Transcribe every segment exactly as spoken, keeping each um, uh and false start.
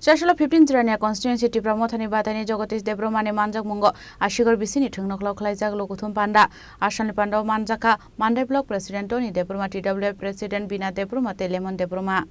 Chasalo fifteen Jirania constituency Tipra Mothani bataini Jagadish Debbarma ni manjakmungo asigor bisini thwngnokhlau khlaijak lukuthum panda. Asalni pandao manjakha Mandai Block President Tony Debbarma, T W F President Bina Debbarma tei Lemon Debbarma.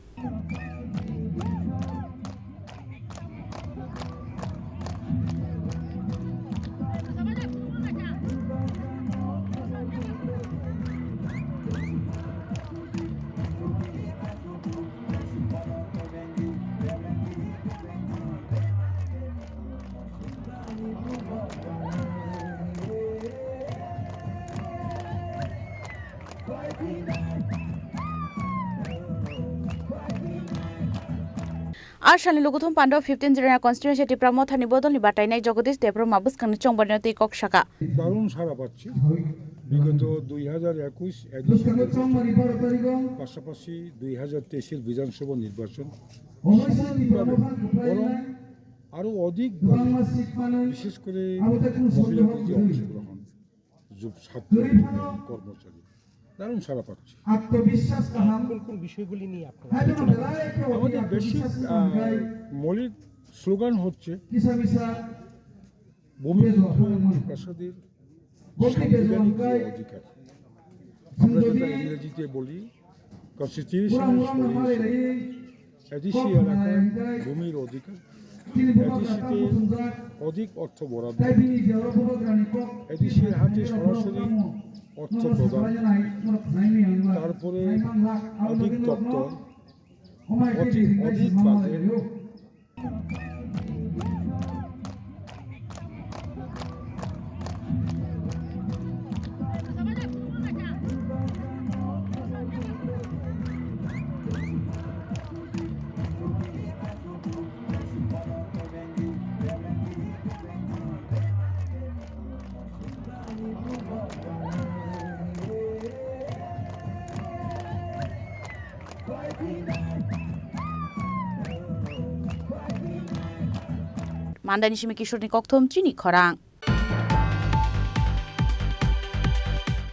Asalni lukuthum pando fifteen Jirania constituency Tipra Mothani bodolni batainai Jagadish Debbarma bwskangni chongbarino tei kok saka. দারুণ সাড়া পাচ্ছি। বিগত দুই হাজার একুশ এডিশনের পাশাপাশি দুই হাজার তেইশের বিধানসভা নির্বাচন বরং আরো অধিক, বিশেষ করে মহিলাদের যে অংশগ্রহণ, যুব ছাত্র, কর্মচারী, দারুণ সাড়া পাচ্ছি। আত্মবিশ্বাস কাহাম। কোন কোন বিষয়গুলি নিয়ে আপনারা আলোচনা করছেন? আমাদের বেসিক, আহ, মৌলিক স্লোগান হচ্ছে ভূমিপুত্র ত্রিপ্রাসাদের সাংবিধানিক যে অধিকার, আমরা যেটা ইংরেজিতে বলি কনস্টিটিউশনাল সলিউশন, এডিসি এলাকার ভূমির অধিকার, এডিসিতে অধিক অর্থ বরাদ্দ, এডিসির হাতে সরাসরি অর্থ প্রদান, তারপরে অধিক দপ্তর, অধিক, অধিক budget. Mandaini simi Kishorni kokthum chini khorang.